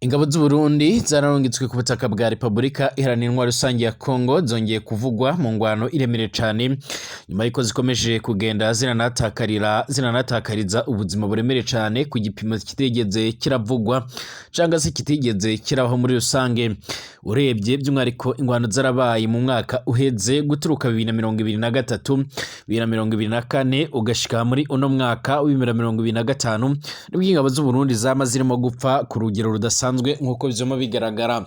Ingabo z'Uburundi zararungitswe ku butaka bwa Repubulika Iharanira Intwaro Rusangi ya Kongo zongeye kuvugwa mu ngwano iremereye cane, nyuma yuko zikomeje kugenda ziranatakarira ubuzima buremereye cane ku gipimo kitigeze kiravugwa cangwa se kitigeze kirabaho muri rusange. Urebye by'umwihariko ingwano zarabaye mu mwaka uheze guturuka 2023, 2024 ugashika muri uno mwaka wa 2025, nibwo ingabo z'Uburundi zama zirimo gupfa ku rugero rudasanzwe nk'uko vyama bigaragara.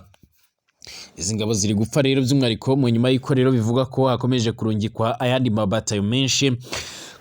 Izi ngabo ziri gupfa rero by'umwihariko mu nyuma y'uko rero bivuga ko hakomeje kurungikwa ayandi mabatayo menshi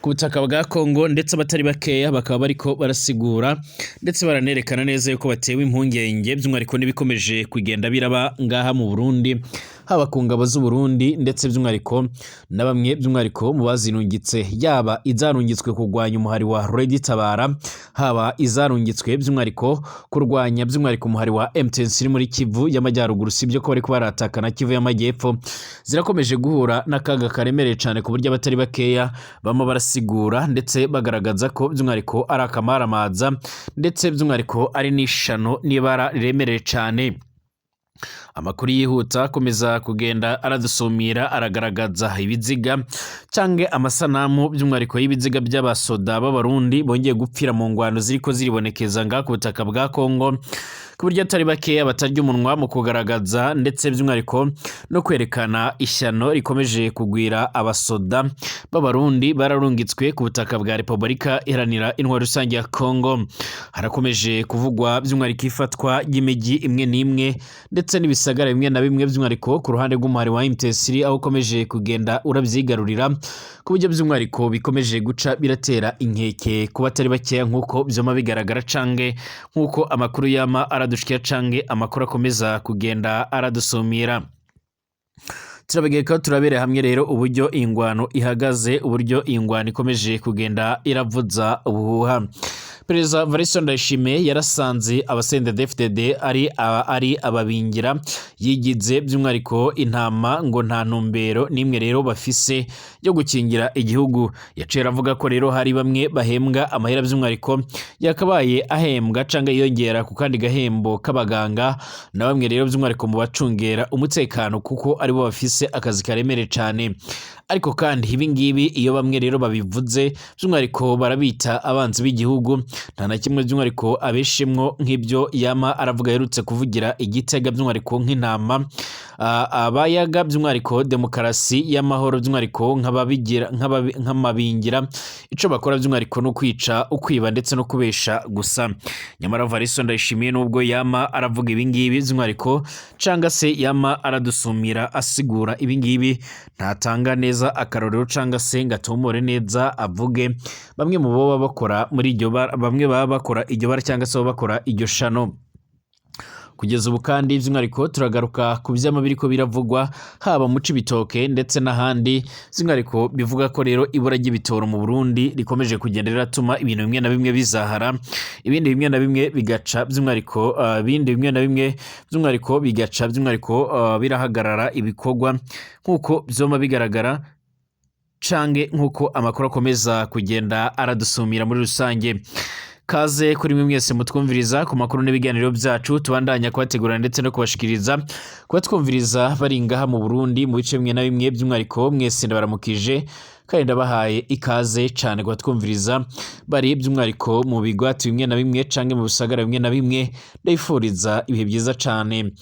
ku butaka bwa Kongo, ndetse abatari bakeya bakaba bariko barasigura ndetse baranerekana neza yuko batewe impungenge by'umwihariko n'ibikomeje kugenda biraba ngaha mu Burundi, haba ku ngabo z'Uburundi ndetse by'umwihariko na bamwe by'umwihariko mu bazirungitse, yaba izarungitswe kurwanya umuhari wa Red Tabara, haba izarungitswe by'umwihariko kurwanya by'umwihariko umuhari wa M23 muri Kivu y'Amajyaruguru. Sibyo ko bariko barataka na Kivu y'Amajyepfo, zirakomeje guhura n'akaga karemereye cane ku buryo abatari bakeya bama barasigura ndetse bagaragaza ko by'umwihariko ari akamaramaza, ndetse by'umwihariko ari n'ishano n'ibara riremereye cane. Amakuru yihuta akomeza kugenda aradusumira aragaragaza ibiziga canke amasanamu by'umwihariko y'ibiziga by'abasoda b'Abarundi bongeye gupfira mu ngwano ziriko ziribonekeza ngaha ku butaka bwa Kongo, ku buryo atari bakeya batarya umunwa mu kugaragaza ndetse by'umwihariko no kwerekana ishyano rikomeje kugwira abasoda b'Abarundi bararungitswe ku butaka bwa Repubulika Iharanira Intwaro Rusange ya Kongo. Harakomeje kuvugwa by'umwihariko ifatwa ry'imijyi imwe n'imwe ndetse n'ibisagara bimwe na bimwe by'umwihariko ku ruhande rw'umuhari wa M23, aho ukomeje kugenda urabyigarurira ku buryo by'umwihariko bikomeje guca biratera inkeke ku batari bakeya, nk'uko vyama bigaragara canke nk'uko amakuru yama aradushikira canke amakuru akomeza kugenda aradusumira. Turabegeka turabere hamwe rero uburyo ingwano ihagaze, uburyo ingwano ikomeje kugenda iravuza ubuhuha. Perezida Evariste Ndayishimiye yarasanze aba CNDD-FDD ari ababingira yigize by'umwihariko intama, ngo nta ntumbero n'imwe rero bafise yo gukingira igihugu. Yaciye aravuga ko rero hari bamwe bahembwa amahera by'umwihariko yakabaye ahembwa canke yiyongera ku kandi gahembo k'abaganga, na bamwe rero by'umwihariko mu bacungera umutekano, kuko aribo bafise akazi karemereye cane. Ariko kandi ibi ngibi iyo bamwe rero babivuze by'umwihariko barabita abanzi b'igihugu. Nta na kimwe by'umwihariko abeshemwo nk'ibyo yama aravuga aherutse kuvugira igitega by'umwihariko nk'intama abayaga by'umwihariko demokarasi y'amahoro, by'umwihariko nk'ababigira nk'amabingira, ico bakora by'umwihariko no kwica, ukwiba ndetse no kubesha gusa. Nyamara Evariste Ndayishimiye, nubwo yama aravuga ibi ngibi by'umwihariko canga se yama aradusumira asigura ibi ngibi, ntatanga neza akarorero canga se ngo atomore neza avuge bamwe mu bo baba bakora muri iryo bara, bamwe baba bakora iryo bara cyangwa se baba bakora iryo shano. Kugeza ubu kandi by'umwihariko turagaruka ku vyama biriko biravugwa haba mu Cibitoke ndetse n'ahandi, by'umwihariko bivuga ko rero ibura ry'ibitoro mu Burundi rikomeje kugenda riratuma ibintu bimwe na bimwe bizahara, ibindi bimwe na bimwe bigaca by'umwihariko ibindi bimwe na bimwe by'umwihariko bigaca by'umwihariko birahagarara ibikorwa, nk'uko vyoma bigaragara canke nk'uko amakuru akomeza kugenda aradusumira muri rusange. Kaze kuri mwe mwese mutwumviriza ku makuru n'ibiganiro byacu tubandanya kubategura ndetse no kubashikiriza. Kubatwumviriza bari ngaha mu Burundi mu bice bimwe na bimwe by'umwihariko, mwese ndabaramukije kandi ndabahaye ikaze cane. Kubatwumviriza bari by'umwihariko mu bigwati bimwe na bimwe canke mu bisagara bimwe na bimwe, ndabifuriza ibihe byiza cane,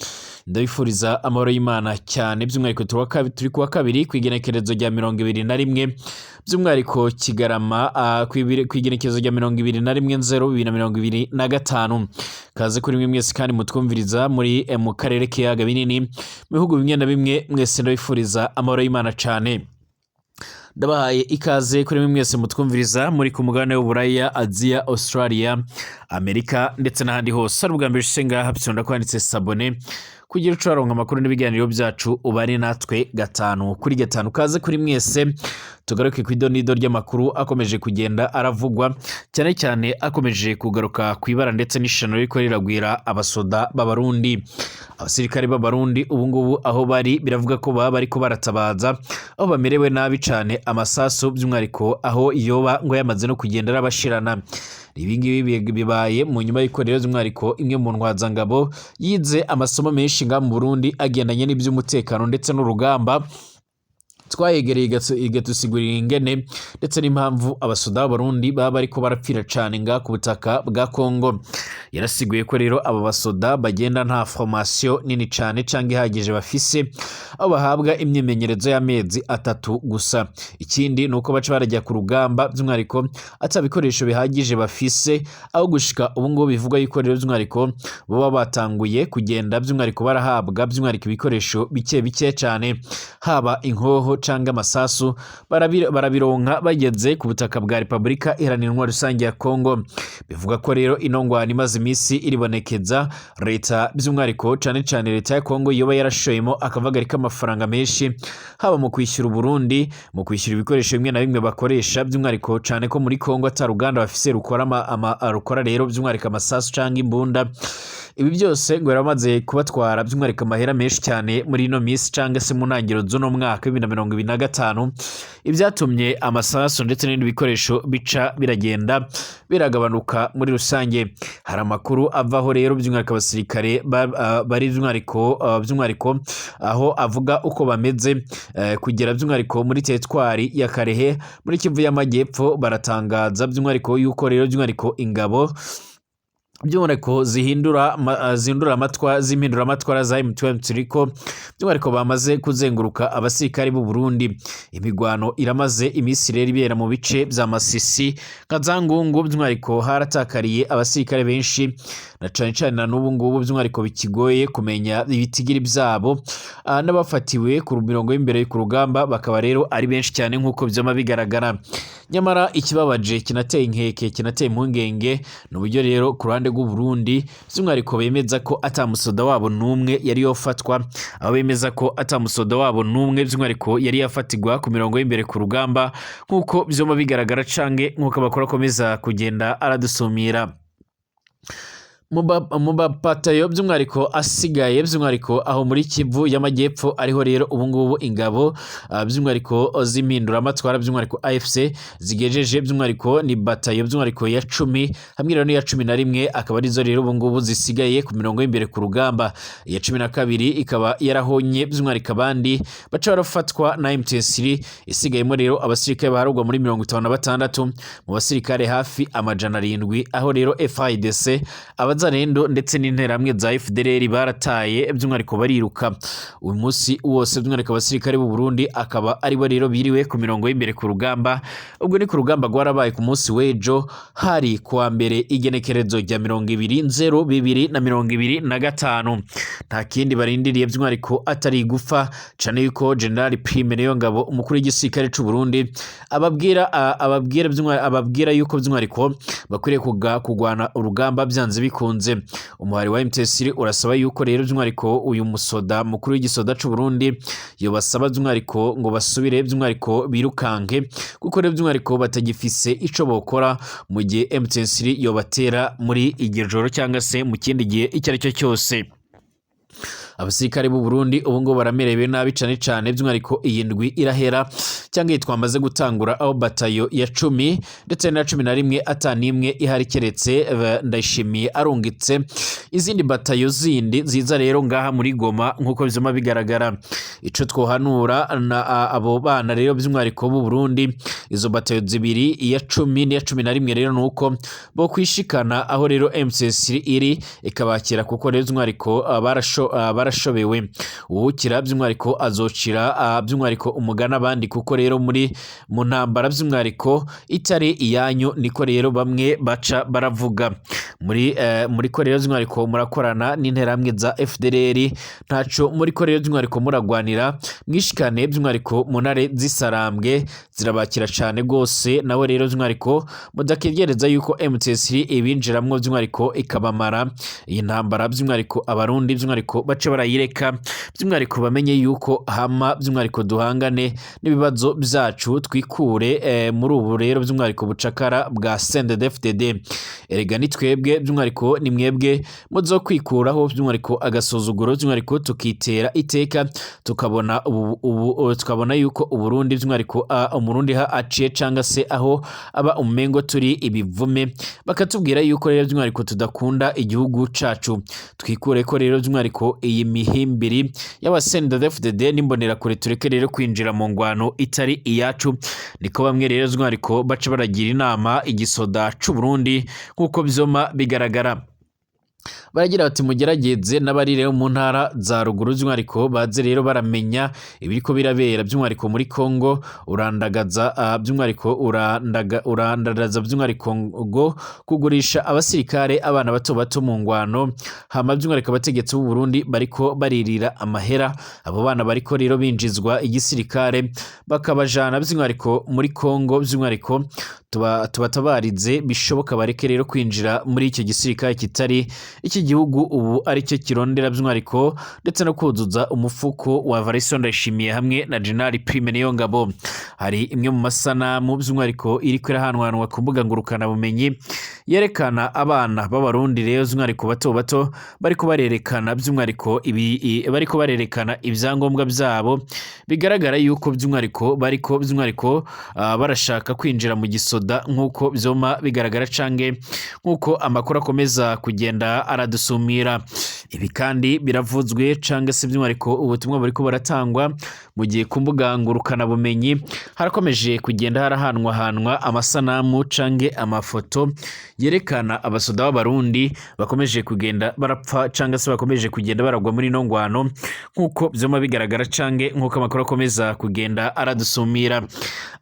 ndabifuriza amahoro y'Imana cyane. By'umwihariko turi kuwa kabiri kw'igenekerezo rya 21 by'umwihariko Kigarama, kw'igenekerezo rya 21/0/2025. Kaze kuri mwe mwese kandi mutwumviriza muri mu karere k'ibiyaga binini, mu bihugu bimwe na bimwe, mwese ndabifuriza amahoro y'Imana cane. Ndabahaye ikaze kuri mwe mwese mutwumviriza muri ku mugabane w'Uburaya, Aziya, Australia, Amerika ndetse n'ahandi hose. Ari ubwa mbere ushitse ngaha, fyonda kwanditse s'abonner kugira uce waronka amakuru n'ibiganiro byacu, ubane natwe gatanu kuri gatanu. Kaze kuri mwese, tugaruke ku idonido ry'amakuru akomeje kugenda aravugwa, cyane cyane akomeje kugaruka ku ibara ndetse n'ishano riko riragwira abasoda b'Abarundi. Abasirikare b'Abarundi ubu ngubu aho bari biravuga ko baba bariko baratabaza aho bamerewe nabi cane, amasasu by'umwihariko aho yoba ngo yamaze no kugenda arabashirana. Ibi ngibi bibaye mu nyuma y'uko rero by'umwihariko imwe mu ntwazangabo yize amasomo menshi ngaha mu Burundi agendanye n'iby'umutekano ndetse n'urugamba, twayegereye igatusigurira ingene ndetse n'impamvu abasoda b'Abarundi baba bariko barapfira cane ngaha ku butaka bwa Kongo. Yarasiguye ko rero abo basoda bagenda nta formation nini cane canke ihagije bafise, aho bahabwa imyimenyerezo y'amezi 3 gusa. Ikindi ni uko baca barajya ku rugamba by'umwihariko ata bikoresho bihagije bafise, aho gushika ubu ngubu bivugwa yuko rero by'umwihariko boba batanguye kugenda by'umwihariko barahabwa by'umwihariko ibikoresho bike bike cane, haba inkoho canke amasasu, barabironka bageze ku butaka bwa Repubulika Iharanira Intwaro Rusange ya Kongo. Bivuga ko rero ino ngwano imaze iminsi iribonekeza, leta by'umwihariko cane cane leta ya Kongo yoba yarashoyemo akavagari k'amafaranga menshi, haba mu kwishyura Uburundi, mu kwishyura ibikoresho bimwe na bimwe bakoresha, by'umwihariko cane ko muri Kongo ata ruganda bafise rukora rukora rero by'umwihariko amasasu canke imbunda. Ibi byose ngo yaramaze kubatwara by'umwihariko amahera menshi cyane muri ino minsi canke se mu ntangiriro z'uno mwaka w'ibihumbi bibiri na mirongo ibiri na gatanu, ibyatumye amasasu ndetse n'ibindi bikoresho bica biragenda biragabanuka muri rusange. Hari amakuru avaho rero by'umwihariko abasirikare bari by'umwihariko aho avuga uko bameze kugera by'umwihariko muri teritwari ya Karehe muri Kivu y'Amajyepfo, baratangaza by'umwihariko yuko rero by'umwihariko ingabo by'umwihariko zihindura amatwa z'impinduramatwara za M23 ko by'umwihariko bamaze kuzenguruka abasirikare b'u Burundi. Imigwano iramaze iminsi rero ibera mu bice bya Masisi nka za Ngungu, by'umwihariko haratakariye abasirikare benshi, na cane cane na n'ubu ngubu by'umwihariko bikigoye kumenya ibitigiri byabo, n'abafatiwe ku mirongo y'imbere ku rugamba bakaba rero ari benshi cyane nk'uko byama bigaragara. Nyamara ikibabaje kinateye inkeke kinateye impungenge ni uburyo rero ku ruhande rw'u Burundi by'umwihariko bemeza ko ata musoda wabo n'umwe yari yofatwa, aho bemeza ko ata musoda wabo n'umwe by'umwihariko yari yafatirwa ku mirongo y'imbere ku rugamba nk'uko byoma bigaragara canke nk'uko amakuru akomeza kugenda aradusumira. Mu bapatayo by'umwihariko asigaye by'umwihariko aho muri Kivu y'Amajyepfo ariho rero ubu ngubu ingabo by'umwihariko z'impinduramatwara by'umwihariko AFC zigejeje by'umwihariko ni batayo by'umwihariko ya 10 hamwe rero n'iya 11, akaba arizo rero ubu ngubu zisigaye ku mirongo y'imbere ku rugamba. Iya 12 ikaba yarahonye by'umwihariko abandi baca barafatwa na M23, isigayemo rero abasirikare baharugwa muri 56 mu basirikare hafi 700, aho rero FARDC, abazarendo ndetse n'interahamwe za FDLR barataye by'umwihariko bariruka. Uyu munsi wose by'umwihariko abasirikare b'u Burundi akaba aribo rero biriwe ku mirongo y'imbere ku rugamba. Ubwo ni ku rugamba rwarabaye ku munsi w'ejo, hari kuwa mbere igenekerezo rya 20/02/2025. Nta kindi barindiriye by'umwihariko atari igufa, cane yuko General Prime Niyongabo umukuru w'igisirikare c'u Burundi ababwira yuko by'umwihariko bakwiriye kugwana urugamba byanze bikunze. Umuhari wa M23 urasaba yuko rero by'umwihariko uyu musoda mukuru w'igisoda c'u Burundi yobasaba by'umwihariko ngo basubire by'umwihariko birukanke, kuko rero by'umwihariko batagifise ico bokora mu gihe M23 yobatera muri iryo joro cyangwa se mu kindi gihe icyo ari cyo cyose. Abasirikare b'u Burundi ubu ngubu baramerewe nabi cane cane by'umwihariko iyi ndwi irahera cyangwa iyi twamaze gutangura, aho batayo ya 10 ndetse na 11 ata n'imwe ihari keretse Ndayishimiye arungitse izindi batayo zindi ziza rero ngaha muri Goma nk'uko bizoma bigaragara. Ico twohanura na abo bana rero by'umwihariko b'u Burundi, izo batayo zibiri, iya 10 n'iya 11 rero nuko bo kwishikana aho rero M23 iri ikabakira, kuko rero by'umwihariko barashobewe. Uwukira by'umwihariko azocira by'umwihariko umugana abandi, kuko rero muri mu ntambara by'umwihariko itari iyanyu, niko rero bamwe baca baravuga. Muri ko rero by'umwihariko murakorana n'interahamwe za FDLR, ntaco muri ko rero by'umwihariko muragwanira, mwishikane by'umwihariko mu ntare z'isarambwe zirabakira cane gose. Nawe rero by'umwihariko mudakegereza yuko M23 ibinjiramwo by'umwihariko ikabamara iyi ntambara, by'umwihariko abarundi by'umwihariko bace barayireka, by'umwihariko bamenye yuko hama by'umwihariko duhangane n'ibibazo byacu, twikure muri ubu rero by'umwihariko bucakara bwa CNDD-FDD. Erega ni twebwe, by'umwihariko ni mwebwe muzokwikuraho by'umwihariko agasuzuguro, by'umwihariko tukitera iteka, tukabona ubu tukabona yuko Uburundi, by'umwihariko Umurundi ha aciye canga se aho aba, umengo turi ibivume, bakatubwira yuko rero by'umwihariko tudakunda igihugu cacu. Twikure ko rero by'umwihariko iyi mihimbiri y'aba CNDD-FDD n'imbonerakure, tureke rero kwinjira mu ngwano itari iyacu. Niko bamwe rero by'umwihariko baca baragira inama igisoda c'u Burundi. Nk'uko vyoma bigaragara, baragira bati: "Mugerageze n'abari rero mu ntara za ruguru, by'umwihariko baze rero baramenya ibiriko birabera by'umwihariko muri Kongo. Urandagaza by'umwihariko urandagaza by'umwihariko ngo kugurisha abasirikare, abana bato bato mu ngwano, hama by'umwihariko abategetsi b'u Burundi bariko baririra amahera. Abo bana bariko rero binjizwa igisirikare, bakabajana by'umwihariko muri Kongo, by'umwihariko tubatabarize bishoboka bareke rero kwinjira muri icyo gisirikare kitari iki gihugu ubu aricyo kirondera by'umwihariko ndetse no kuzuza umufuko wa Evariste Ndayishimiye hamwe na General Prime Niyongabo." Hari imwe mu masanamu by'umwihariko iriko irahanwanwa ku mbuga ngurukanabumenyi yerekana abana b'Abarundi rero by'umwihariko bato bato bariko barerekana by'umwihariko bariko barerekana ibyangombwa byabo, bigaragara yuko by'umwihariko bariko by'umwihariko barashaka kwinjira mu gisoda, nk'uko vyoma bigaragara canke nk'uko amakuru akomeza kugenda aradusumira. Ibi kandi biravuzwe canke se by'umwihariko ubutumwa buriko buratangwa mu gihe ku mbuga ngurukanabumenyi harakomeje kugenda harahanwahanwa amasanamu canke amafoto yerekana abasoda b'Abarundi bakomeje kugenda barapfa canke se bakomeje kugenda baragwa muri ino ngwano, nk'uko vyoma bigaragara canke nk'uko amakuru akomeza kugenda aradusumira.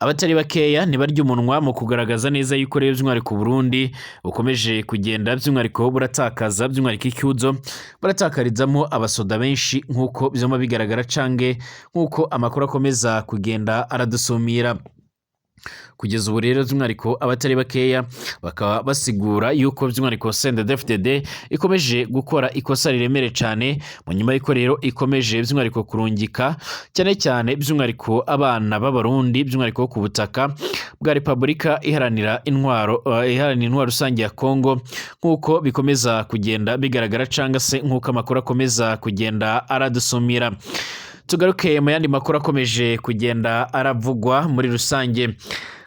Abatari bakeya ntibarya umunwa mu kugaragaza neza yuko rero by'umwihariko Burundi bukomeje kugenda by'umwihariko buratakaza by'umwihariko icyuzo, buratakarizamo abasoda benshi, nk'uko vyoma bigaragara canke nk'uko amakuru akomeza kugenda aradusumira. Kugeza ubu rero by'umwihariko abatari bakeya bakaba basigura yuko by'umwihariko CNDD-FDD ikomeje gukora ikosa riremere cyane, mu nyuma y'uko rero ikomeje by'umwihariko kurungika cyane cyane by'umwihariko abana b'Abarundi by'umwihariko ku butaka bwa Repubulika iharanira intwaro rusange ya Kongo, nk'uko bikomeza kugenda bigaragara cyangwa se nk'uko amakuru akomeza kugenda aradusumira. Tugaruke mu yandi makuru akomeje kugenda aravugwa muri rusange.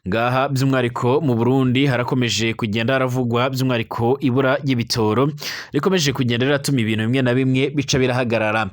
Ngaha by'umwihariko mu Burundi harakomeje kugenda haravugwa by'umwihariko ibura ry'ibitoro rikomeje kugenda riratuma ibintu bimwe na bimwe bica birahagarara.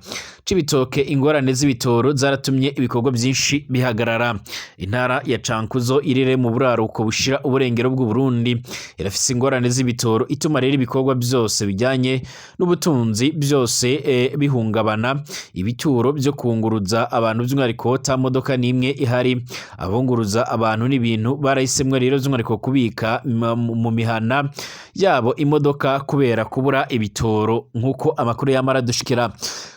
Cibitoke, ingorane z'ibitoro zaratumye ibikorwa byinshi bihagarara. Intara ya Cankuzo irire mu buraruko bushira uburengero bw'u Burundi irafise ingorane z'ibitoro, ituma rero ibikorwa byose bijyanye n'ubutunzi byose bihungabana. Ibituro byo kunguruza abantu by'umwihariko ta modoka n'imwe ihari. Abunguruza abantu n'ibintu barahisemwo rero by'umwihariko kubika mu mihana yabo imodoka kubera kubura ibitoro, nk'uko amakuru yamara dushikira.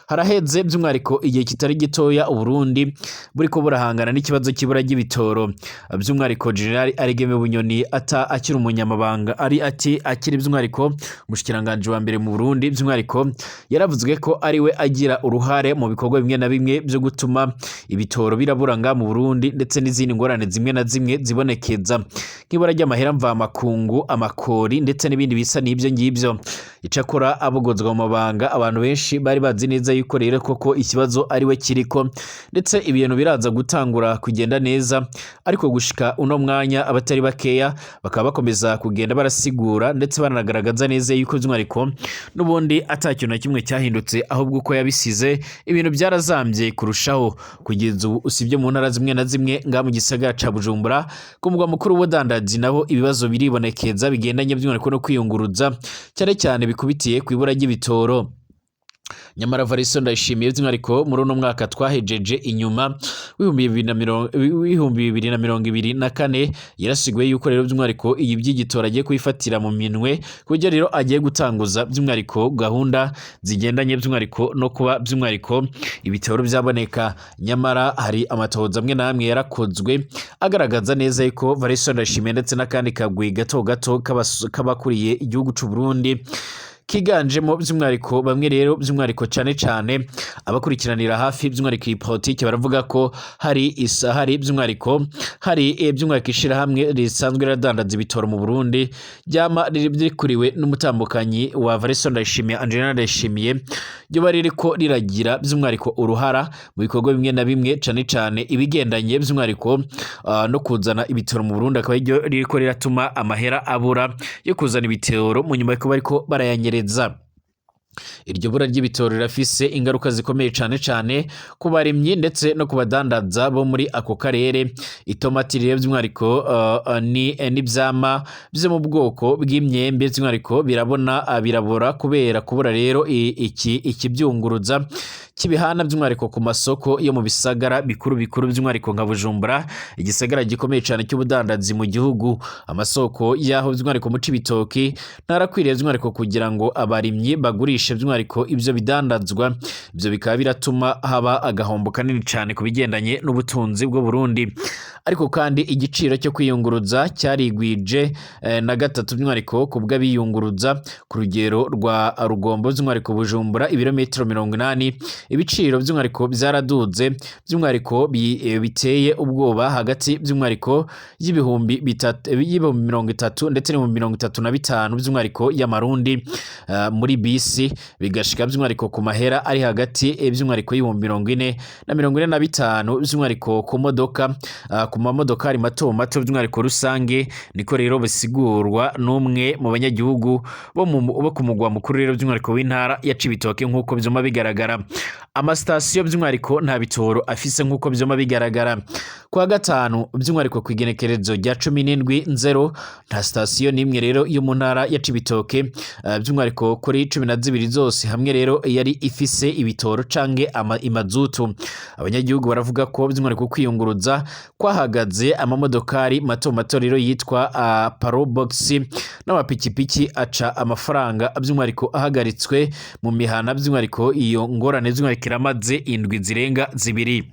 Haraheze by'umwihariko igihe kitari gitoya Uburundi buriko burahangana n'ikibazo cy'ibura ry'ibitoro. By'umwihariko General Aregeme Bunyoni ata akiri umunyamabanga ari ati akiri by'umwihariko umushikiranganji wa mbere mu Burundi, by'umwihariko yaravuzwe ko ari we agira uruhare mu bikorwa bimwe na bimwe byo gutuma ibitoro birabura nga mu Burundi, ndetse n'izindi ngorane zimwe na zimwe zibonekeza nk'ibura ry'amahera mvamakungu, amakori, ndetse n'ibindi bisa n'ibyo ngibyo. Icakora abogozwa mu mabanga, abantu benshi bari bazi neza yuko rero koko ikibazo ari we kiriko, ndetse ibintu biraza gutangura kugenda neza. Ariko gushika uno mwanya abatari bakeya bakaba bakomeza kugenda barasigura ndetse bananagaragaza neza yuko by'umwihariko n'ubundi ata kintu na kimwe cyahindutse, ahubwo uko yabisize ibintu byarazambye kurushaho. Kugeza ubu, usibye mu ntara zimwe na zimwe, ngaha mu gisagara ca Bujumbura, ku mugwa mukuru w'ubudandaji, naho ibibazo biribonekeza bigendanye by'umwihariko no kwiyunguruza, cyane cyane bikubitiye ku ibura ry'ibitoro. Nyamara Varisto Ndayishimiye by'umwihariko muri uno mwaka twahejeje inyuma w'2024 yarasiguye yuko rero by'umwihariko iyi by'igitora agiye kubifatira mu minwe, ku buryo rero agiye gutanguza by'umwihariko gahunda zigendanye by'umwihariko no kuba by'umwihariko ibitoro byaboneka. Nyamara hari amatohoza amwe n'amwe yarakozwe agaragaza neza yuko Varisto Ndayishimiye ndetse n'akandi kagwi gato gato k'abakuriye igihugu c'u Burundi Kiganjemo by'umwihariko bamwe rero by'umwihariko cane cane abakurikiranira hafi by'umwihariko iyi politike baravuga ko hari isa hari by'umwihariko hari by'umwihariko ishirahamwe risanzwe riradandaza ibitoro mu Burundi ryama rikuriwe n'umutambukanyi wa Evariste Ndayishimiye, Angelina Ndayishimiye, ryoba ririko riragira by'umwihariko uruhara mu bikorwa bimwe na bimwe, cane cane ibigendanye by'umwihariko no kuzana ibitoro mu Burundi, akaba iryo ririko riratuma amahera abura yo kuzana ibitoro, mu nyuma yuko bariko barayanyereza. Iryo bura ry'ibitoro rirafise ingaruka zikomeye cane cane ku barimyi ndetse no ku badandaza bo muri ako karere. Itomati rero by'umwihariko ni n'ivyama vyo mu bwoko bw'imyembe by'umwihariko birabona birabora kubera kubura rero iki ikibyunguruza kibihana by'umwihariko ku masoko yo mu bisagara bikuru bikuru, by'umwihariko nka Bujumbura, igisagara gikomeye cane cy'ubudandazi mu gihugu. Amasoko y'aho by'umwihariko mu Cibitoki ntarakwiriye by'umwihariko kugira ngo abarimyi bagurishe by'umwihariko ivyo bidandazwa. Ivyo bikaba biratuma haba agahombo kanini cane ku bigendanye n'ubutunzi bw'u Burundi. Ariko kandi igiciro cyo kwiyunguruza cyarigwije na gatatu by'umwihariko ku bw'abiyunguruza ku rugero rwa Rugombo, by'umwihariko Bujumbura, ibirometero 80. Ibiciro by'umwihariko byaraduze by'umwihariko biteye ubwoba, hagati by'umwihariko y'ibihumbi 3, y'ibihumbi 30 ndetse n'ibihumbi 35 by'umwihariko y'amarundi muri bisi, bigashika by'umwihariko ku mahera ari hagati by'umwihariko y'ibihumbi 40 na 45 by'umwihariko ku modoka, ku mamodokari mato mato by'umwihariko rusange. Niko rero bisigurwa n'umwe mu banyagihugu bo ku mugwa mukuru rero by'umwihariko w'intara ya Cibitoke. Nk'uko vyuma bigaragara, amasitasiyo by'umwihariko nta bitoro afise. Nk'uko vyuma bigaragara, kuwa gatanu by'umwihariko ku igenekerezo rya 17 nzero, nta sitasiyo n'imwe rero yo mu ntara ya Cibitoke by'umwihariko kuri 12 zose hamwe rero yari ifise ibitoro canke imazutu. Abanyagihugu baravuga ko by'umwihariko kwiyunguruza kwahagaze, amamodokari mato mato rero yitwa Probox n'amapikipiki aca amafaranga by'umwihariko ahagaritswe mu mihana. By'umwihariko iyo ngorane by'umwihariko iramaze indwi zirenga 2.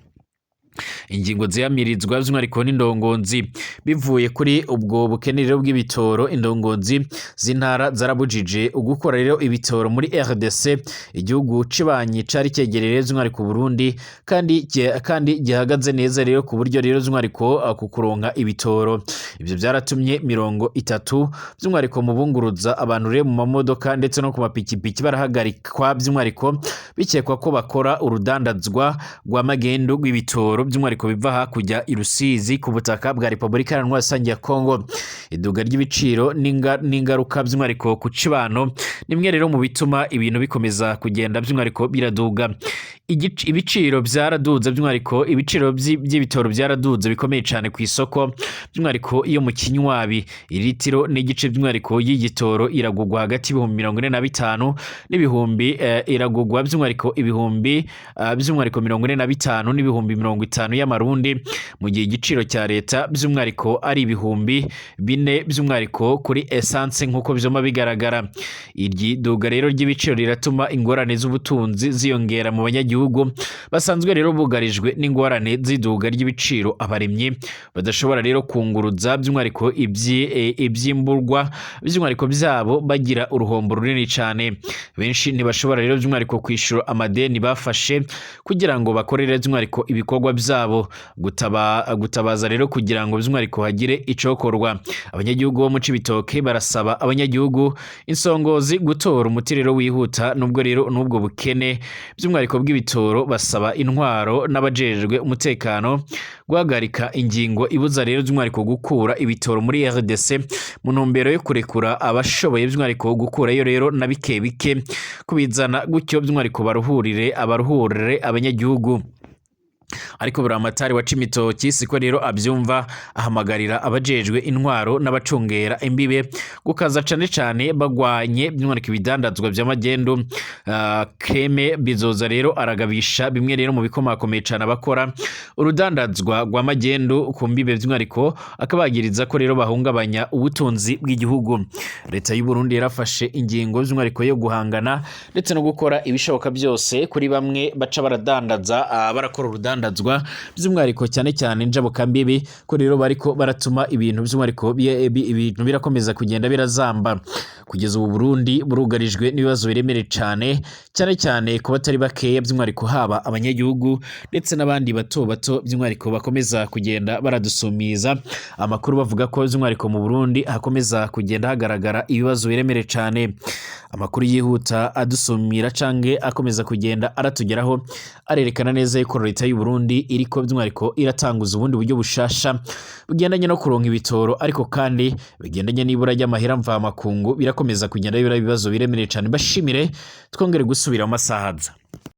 Ingingo ziyamirizwa by'umwihariko n'indongozi: bivuye kuri ubwo bukene rero bw'ibitoro, indongozi z'intara zarabujije ugukora rero ibitoro muri RDC, igihugu cibanyi cari cyegereye by'umwihariko Burundi kandi gihagaze neza rero ku buryo rero by'umwihariko ku kuronka ibitoro. Ivyo byaratumye 30 by'umwihariko mu bunguruza abantu rero mu mamodoka ndetse no ku mapikipiki barahagarikwa, by'umwihariko bikekwa ko bakora urudandazwa rwa magendu rw'ibitoro by'umwihariko biva hakurya i Rusizi ku butaka bwa Repubulika Iharanira Rusange ya Kongo. Iduga ry'ibiciro n'ingaruka by'umwihariko ku cibano nimwe rero mu bituma ibintu bikomeza kugenda by'umwihariko biraduga. Ibiciro byaraduze by'umwihariko, ibiciro by'ibitoro byaraduze bikomeye cyane ku isoko by'umwihariko iyo mu Kinywabi. Iritiro n'igice by'umwihariko y'igitoro iragugwa hagati y'ibihumbi 45 n'ibihumbi iragugwa by'umwihariko ibihumbi by'umwihariko 45 n'ibihumbi 50 y'amarundi, mu gihe igiciro cya leta by'umwihariko ari ibihumbi 4 by'umwihariko kuri essence. Nk'uko vyoma bigaragara, iryi duga rero ry'ibiciro riratuma ingorane z'ubutunzi ziyongera mu banyagihugu basanzwe rero bugarijwe n'ingorane z'iduga ry'ibiciro. Abarimyi badashobora rero kunguruza by'umwihariko ivyimburwa by'umwihariko byabo bagira uruhombo runini cyane. Benshi ntibashobora rero by'umwihariko kwishura amadeni bafashe kugira ngo bakorere by'umwihariko ibikorwa byabo. Gutabaza rero kugira ngo by'umwihariko hagire icokorwa. Abanyagihugu bo mu Cibitoke barasaba abanyagihugu insongozi gutora umuti rero wihuta nubwo rero n'ubwo bukene by'umwihariko bw'ibitoro. Basaba intwaro n'abajejwe umutekano guhagarika ingingo ibuza rero by'umwihariko gukura ibitoro muri RDC mu ntumbero yo kurekura abashoboye by'umwihariko gukurayo rero na bike bike kubizana, gutyo by'umwihariko baruhurire abaruhurire abanyagihugu. Ariko Buramatari wa Cibitoki siko rero abyumva, ahamagarira abajejwe intwaro n'abacungera imbibe gukaza cane cane bagwanye by'umwihariko ibidandazwa by'amagendu. Kreme Bizoza rero aragabisha bimwe rero mu bikomakomeye cane abakora urudandazwa rwa magendu ku mbibe, by'umwihariko akabagiriza ko rero bahungabanya ubutunzi bw'igihugu. Leta y'u Burundi yarafashe ingingo by'umwihariko yo guhangana ndetse no gukora ibishoboka byose kuri bamwe baca baradandaza, barakora urudandazwa. rudandazwa, by'umwihariko cyane cyane njabukambibi, ko rero bariko baratuma ibintu by'umwihariko ibintu birakomeza kugenda birazamba. Kugeza ubu Burundi burugarijwe n'ibibazo biremereye cane, cyane cyane ku batari bakeya, by'umwihariko haba abanyagihugu ndetse n'abandi bato bato, by'umwihariko bakomeza kugenda baradusumiza amakuru bavuga ko by'umwihariko mu Burundi hakomeza kugenda hagaragara ibibazo biremereye cane. Amakuru yihuta adusumira canke akomeza kugenda aratugeraho arerekana neza yuko leta y'u Burundi iriko by'umwihariko iratanguza ubundi buryo bushasha bugendanye no kuronka ibitoro, ariko kandi bigendanye n'ibura ry'amahera mvamakungu birakomeza kugenda bibura ibibazo biremereye cane. Bashimire, twongere gusubira mu masaha aza.